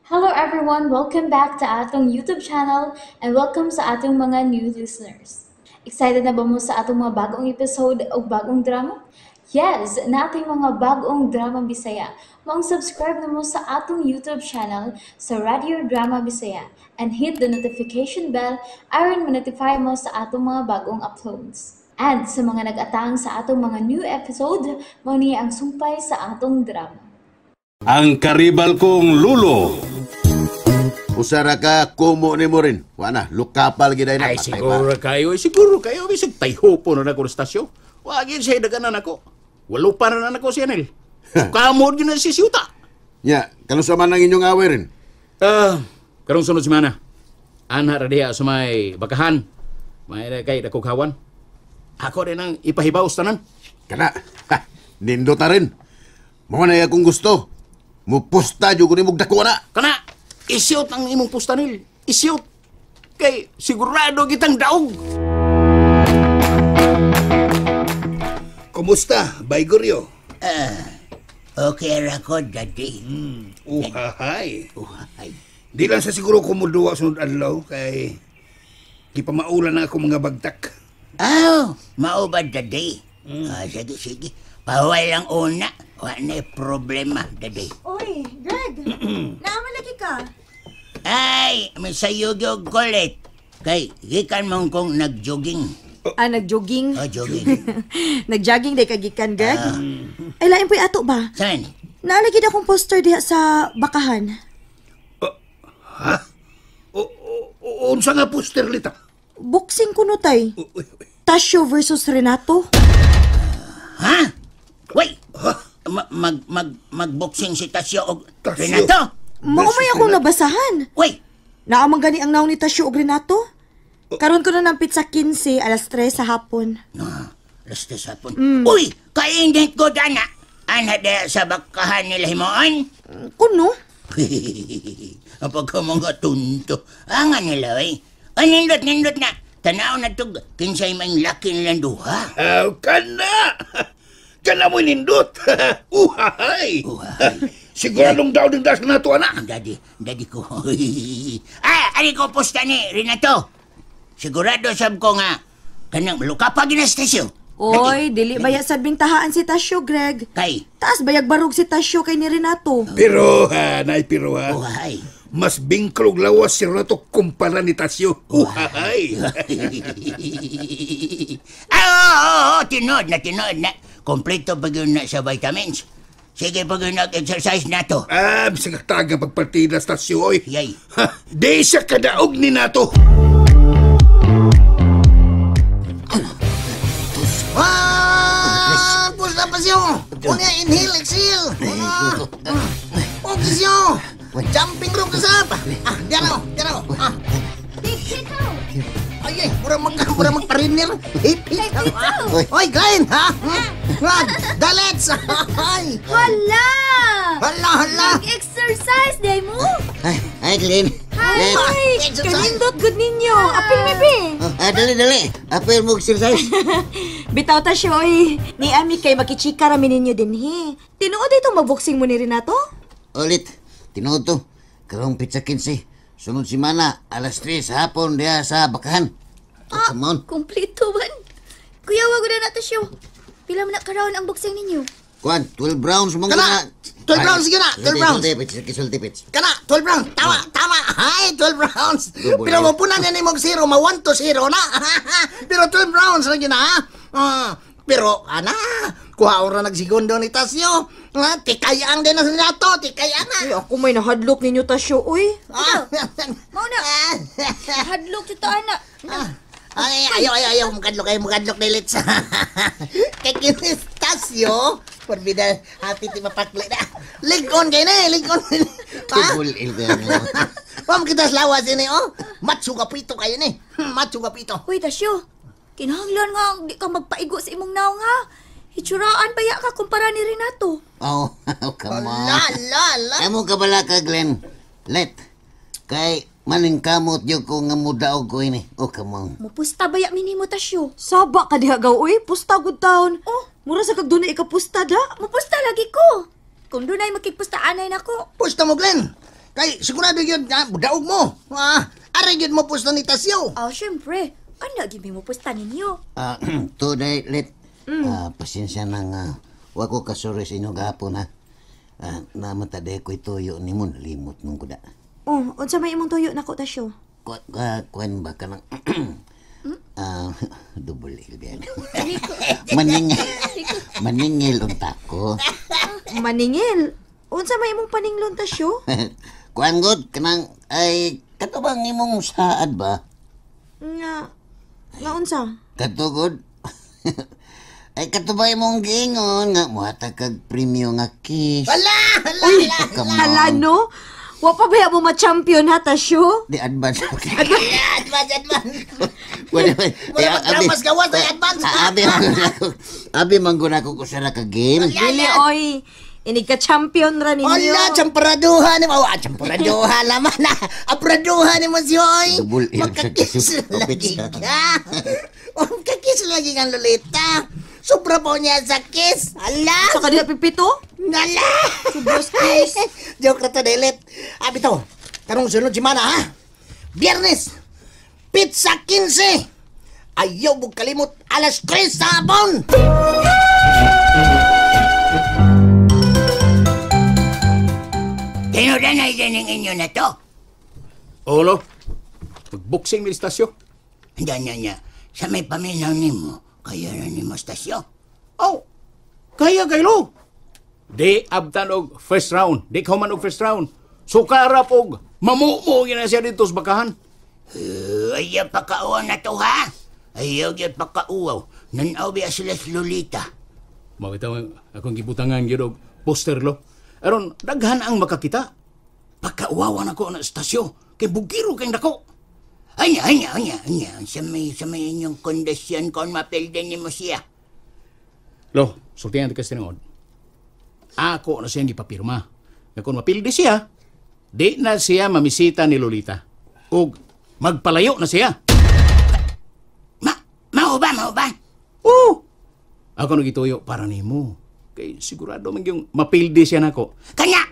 Hello everyone! Welcome back to atong YouTube channel and welcome sa atong mga new listeners. Excited na ba mo sa atong mga bagong episode o bagong drama? Yes! Nating mga bagong drama Bisaya. Maong subscribe na mo sa atong YouTube channel sa Radio Drama Bisaya and hit the notification bell aron ma-notify mo sa atong mga bagong uploads. And sa mga nag-atang sa atong mga new episode, mao ni ang sumpay sa atong drama. Ang karibal kong lulo. Usara ka kumo ni mo rin. Wala, lukapal gid na. Ay, Patay pa. siguro kayo. Ay, siguro kayo. Bisag tayhopo na nako stasyo. Wagin siya daganan ako. Walo pa na nako siya nil. Kamod yun na si Siyuta. Nya, kanusa man ang inyong away rin? Ah, karong sunod semana. Ana ra diha sa may bakahan. May na kay dakog hawan. Ako din ang ipahibaw sa tanan. Kana, ha, nindot na rin. Mao na akong gusto. Mupusta jud ko nimog dako na. Kana, isyot ang imong pustanil. Isyot. Kay sigurado kitang daog. Kumusta, Baygoryo? Okay ra ko, Daddy. Uhahay. Uhay. Di lang sa siguro kumuduwa sunod adlaw kay gipamaulan na ako mga bagtak. Aw, mao ba, Daddy? Ah, sige, sige. Paway lang una. Wa na problema, Daddy. Oy, Greg! Naaman lagi ka. Ay, may sayo gyud kulit. Kay, gikan mong kong nag-jogging. Ah, nag-jogging. Oh, jogging. Nag-jogging day kagikan, Greg. Ay, lain po'y ato ba? Saan? Naalagid akong poster diha sa bakahan. O, o, unsa nga poster lita? Boxing kuno tay. Uy, uy. Tasyo versus Renato. Ha? Wait! Ma- mag, mag, mag-boxing si Tasyo og Tasyo. Renato? Mao may akong nabasahan. Wait! Naamang gani ang naong ni Tasyo og Renato. Karon ko na ng pizza 15 alas 3 sa hapon. No, alas tres hapon. Uy! Kainit ko dana! Ana diha sa bakahan nila himuon? Kuno? Ang pagkamanga tunto. Anga nila, eh. Ay, nindot, nindot na. Tanaw na to, kinsay man laki nilang duha. Aw, kana! Kana mo'y nindot! Uhahay! Uhahay. Siguradong daw din das na to, anak. Ang daddy, daddy ko. Ah, ari ko posta ni Renato. Sigurado sab ko nga, kanang luka pa ginastasyo. Oy, dili baya sad bintahaan si Tasyo, Greg. Kay, Taas bayag barog si Tasyo kay ni Renato. Pero, ha, nay, pero ha. uhahay. Mas bingklog lawas si Renato kumpara ni Tasyo. Uhahay! Ah, oo, oo, oo, tinood na, tinood na. Kompleto pa yun na sa vitamins. Sige pag yun nag-exercise na to. Ah, bisag taga pagpartida sa Tasyo, oy. Yay. Ha, di siya kadaog ni Nato. One, push na pasyo. Una, inhale, exhale. Una. Okay siyo. Jumping rope na sab. Ah, diyan ako, diyan ako. Ah. Ay, ay, mura magparinir. Hip, hip. Oy, Glenn, ha? Ah, Dalets. Ay. Hala! Hala, hala. Exercise day mo! Ay, ay, Glenn. Hi! Exercise. Kanindot good ninyo. Apil mi be. Ah, dali, dali. Apil mo exercise. Bitaw ta siya, oy. Ni ami kay makichika rami ninyo dinhi. Tinuod itong magboxing mo ni Renato? Ulit. Tinuod to. Karong pizza 15. Sunod semana, alas 3 sa hapon diha sa Bakahan. Oh, come on. Kompleto man. Kuya, wag na nato siyo. Pila man na karoon ang boxing ninyo? Kuan, 12 rounds mong Kana, 12 rounds yun na, 12 rounds. Sulti, pits, sulti, pits. Kana, 12 rounds. Tama, tama. Ay, 12 rounds. Double Pero yun. mapunan na ni mong zero, ma 1 to 0 na. Pero 12 rounds na yun na. Ah, pero, ana, kuha ora nagsegundo ni Tasyo. Ah, tikayang din na sa nato, tikayang na. Ay, ako may nahadlok ninyo Tasyo, oy. Ah. Mao na. Hadlok si ana. Ay, ayaw, ayaw, ayaw. Mukadlok kayo, mukadlok na ilits. Kay kinis Tasyo, porbida, happy ti mapakli na. Ligon kayo na, eh, ligon. Ha? Tubol, il ko yan. Pam kita sa lawas ini, oh. Matsuga pito kayo ni. Matsuga pito. Uy, Tasyo. Kinahanglan nga di ka magpaigo sa imong naong ha. Hitsuraan pa ya ka kumpara ni Renato. Oh, come on. La, la, la. Amo ka bala ka, Glenn. Let. Kay maning kamot yung ko nga mudaog ko ini. Oh, come on. Mupusta ba ya minimo Tasyo? Saba ka diha gaw, oy. Pusta good town. Oh. Mura sa kag dunay ikapusta da. Mupusta lagi ko. Kung dunay makigpusta anay nako. Pusta mo, Glenn. Kay sigurado yun nga daog mo. Aray gyud mo pusta ni Tasyo. Ah, syempre. Ano gyud mo pusta ninyo? Today let. Pasensya na nga. Wa ko kasuri sa inyo gahapon ha. Namata day ko ituyo nimo limot nung kuda. Oh, unsa may imong tuyo nako Tasyo? Kuan ba ka nang double L biyan. Maningil unta ko. Maningil. Unsa may imong paninglon Tasyo? Kuan god kanang ay kato bang imong saad ba? Nga unsa? Kato god. Ay kato ba imong giingon nga mohatag kag premyo nga kiss? Wala, hala, Uy, hala no. Wa pa ba mo ma-champion ha Tasyo? Di advance. Okay. Advance, advance. Wala Wala magdramas gawas ay advance. Abi mangguna ko usa ra ka game. Dili oy. Inig ka champion ra ninyo. Wala, champuraduhan ni mo. Champuraduhan naman na. Apuraduhan ni mo si Hoy. Double L sa Magkakis lagi ka. Magkakis lagi kang Lolita. Sobra po niya sa kiss. Ala. Sa kanila pipito? Ala. Sobra sa kiss. Joke na to, Delit. Abi to, karong sunod si Mana, ha? Biyernes, pizza 15. Ayaw mong kalimot, alas 3 sa hapon. Tinuranay din ang inyo na to. Olo, magboxing mi istasyo. Hindi niya. Sa may paminaw nimo, kaya na nimo istasyo. Oh, kaya kayo. Di abtan og first round. Di kauman og first round. Sukarap og mamumo gina siya dito sa bakahan. Ayaw pakauaw na to, ha? Ayaw gyud pakauaw. Nanaw biya sila si Lolita. Mawitaw akong gibutangan gyud og poster lo. Aron daghan ang makakita. Pagkauawan ako na istasyo. Kay bugiro kay dako. Anya. Sa may inyong kondisyon kung mapilde ni mo siya. Lo, sultihan ka sa tinuod. Ako na siyang gipapirma. Na kung mapilde siya, di na siya mamisita ni Lolita. Og magpalayo na siya. Mao ba? Oo! Ako nagituyo para nimo. Kay sigurado man yung mapilde siya nako. Kanya!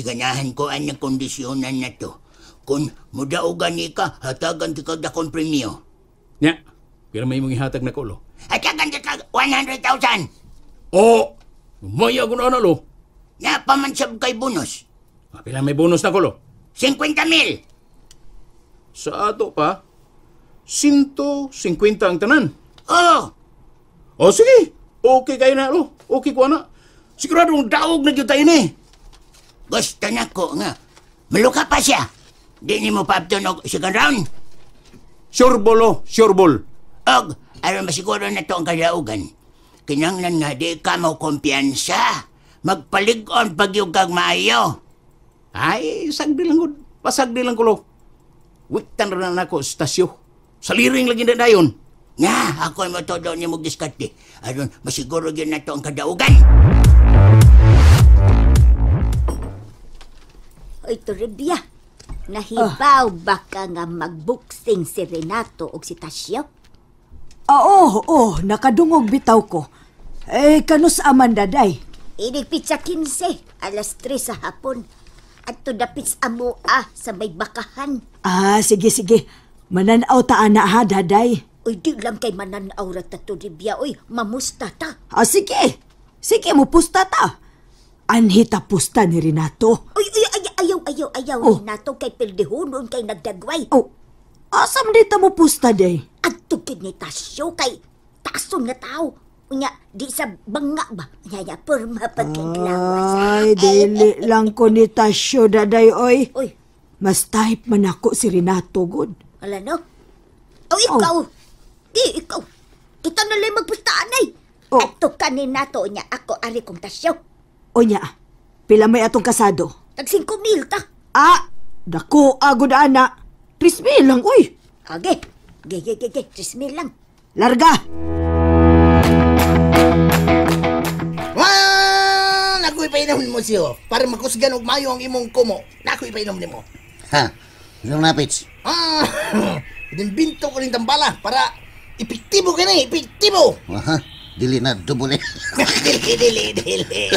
Ganahan ko ang kondisyonan na to. Kung mudaugan ni ka, hatagan ti kag dakong premyo. Nya, pero may mong ihatag na ko, lo. Hatagan ti kag 100,000! Oo! Maya ko na lo. Napamansab kay bonus. Pila may bonus na ko, lo? 50,000! Sa ato pa, 150 ang tanan. Oo! O sige, okay kayo na, lo. Okay ko na. Siguradong daog na gyud tayo ni. Gusto na ko nga. Maluka pa siya. Di ni mo paabton og second round. Sure ball, lo. Sure ball. Og, aron masiguro na to ang kadaugan. Kinanglan nga di ka mo kumpiyansa. Magpalig-on pagyug kag maayo. Ay, sagdi lang gud. Pasagdi lang ko, lo. Wiktan ra na nako stasyo. Saliring lagi na dayon. Nga, ako mo todo ni mo diskarte. Aron masiguro gyud na to ang kadaugan. Oy, Toribia, nahibaw ba ka nga magboxing si Renato og si Tasyo? Oo, nakadungog bitaw ko. Eh, kanus aman daday? Inig pizza 15, alas 3 sa hapon. At to dapit sa amoa sa may bakahan. Ah, sige. Mananaw ta ana ha, daday. Uy, di lang kay mananaw ra ta, Toribia. Uy, mamusta ta. Ah, sige. Sige, mupusta ta. Anhita pusta ni Renato. Uy, ayaw. Oh. Renato kay pildihunon kay nagdagway. Oh, asam dita mo pusta day? Adto kid ni Tasyo kay taason nga tao. Unya, di sa banga ba? Unya, pirma pagkaglawas. Ay, dili lang ko ni Tasyo, daday, oy. Uy. Mas type man ako si Renato, good. Ala, no? Oh, ikaw. Oh. Di, ikaw. Kita na lang magpustaan, ay. Oh. Adto ka ni Nato, unya, ako ari kong Tasyo. Unya, pila may atong kasado? Tag 5,000 ta. Ah, dako, agod ana. 3,000 lang, uy. Okay. Ge, 3,000 lang. Larga! Wan! Ako ipainom mo siyo. Para makusgan og mayo ang imong kumo. Ako ipainom nimo. Ha? Saan napits? Ah! Inimbinto ko rin tambala para epektibo kini, epektibo! Aha. Dili na double L. Dili, dili, dili.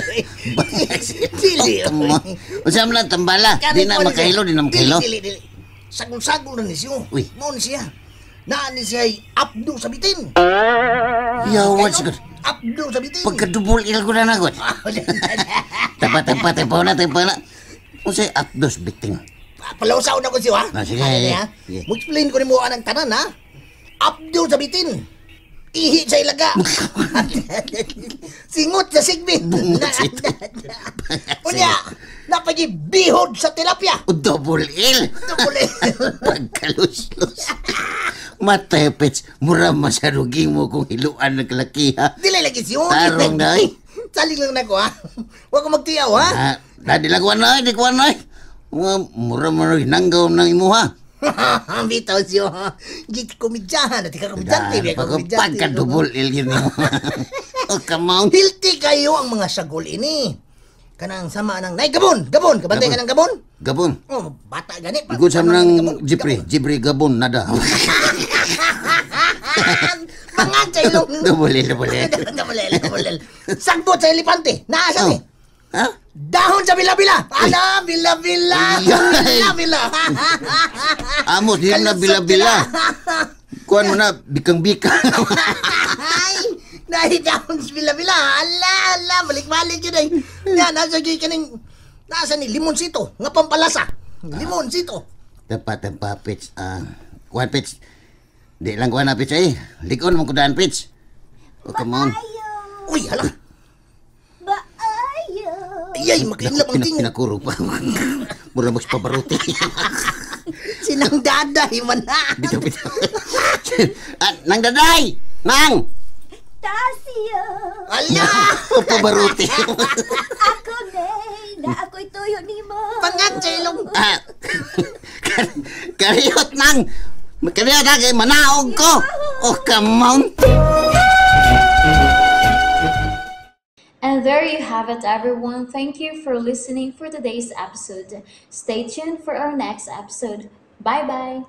Dili. Come on. Unsa man lang tambala? Di na makahilo, di na makahilo. Dili, dili, dili. Sagol-sagol na ni siya. Uy. Mao ni siya. Naa ni siya ay apdo sa bitin. Yawan siguro. Apdo sa bitin. Pagka-double L ko na na, God. Tapa, tapa, tapa na, tapa na. Unsay apdos biting? Palausaw na ko siya, ha? Ah, sige, Ano sige, ha? sige. Mo-explain ko ni mo anang tanan, ha? Apdo sa bitin. Ihi sa ilaga. Singot sa sigbin. Unya, napagibihod sa tilapia. O, double L. Double L. Pagkaluslus. Matay, Pets. Mura masarugi mo kung hiluan ng kalaki, ha? Dili lagi siyo. Tarong na, eh. Saling lang na ko, ha? Huwag ko magtiyaw, ha? Ah, dadi lang kuwan na, di kuwan na. Mura mo hinanggaw ng imuha. Bitaw siyo. Git komedyahan. At ikaw komedyante. Daan, pagka-double L yun mo. Oh, come on. Hilti kayo ang mga sagol ini. Kanang sama nang nay Gabon, Gabon, kabantay ka ng Gabon. Gabon. Oh, bata gani. Igod sa nang Jipri, Jipri Gabon nada. Mangan sa ilong. Double L, double L. Double L, double L. Sagbot sa elepante. Naasa ni? Oh. Ha? Dahon sa bila-bila. Ala, bila-bila. Bila-bila. Amos, di na bila-bila. Kuan mo na, bikang-bikang. Ay, nahi dahon sa bila-bila. Ala, ala, balik-balik yun ay. Yan, nasa gyud kaning nasa ni limonsito nga pampalasa. Limonsito. Tepa, tepa, Pits. Ah, kuan, Pits. Di lang kuan na, Pits, eh. Likon mo kudaan, Pits. Oh, come on. Uy, hala. Maayo. Ayay, makainlap ang tingog. Pinakurog pa. Mura mas pabaruti. Sinang daday man na. Bitaw, bitaw. Ah, nang daday! Nang! Tasyo. Ala! Pabaruti. Ako nay, na ako'y tuyo nimo. Pangat sa ilong. Ah, kariyot nang! Kariyot na kay manaog ko! Oh, come on! And there you have it, everyone. Thank you for listening for today's episode. Stay tuned for our next episode. Bye bye.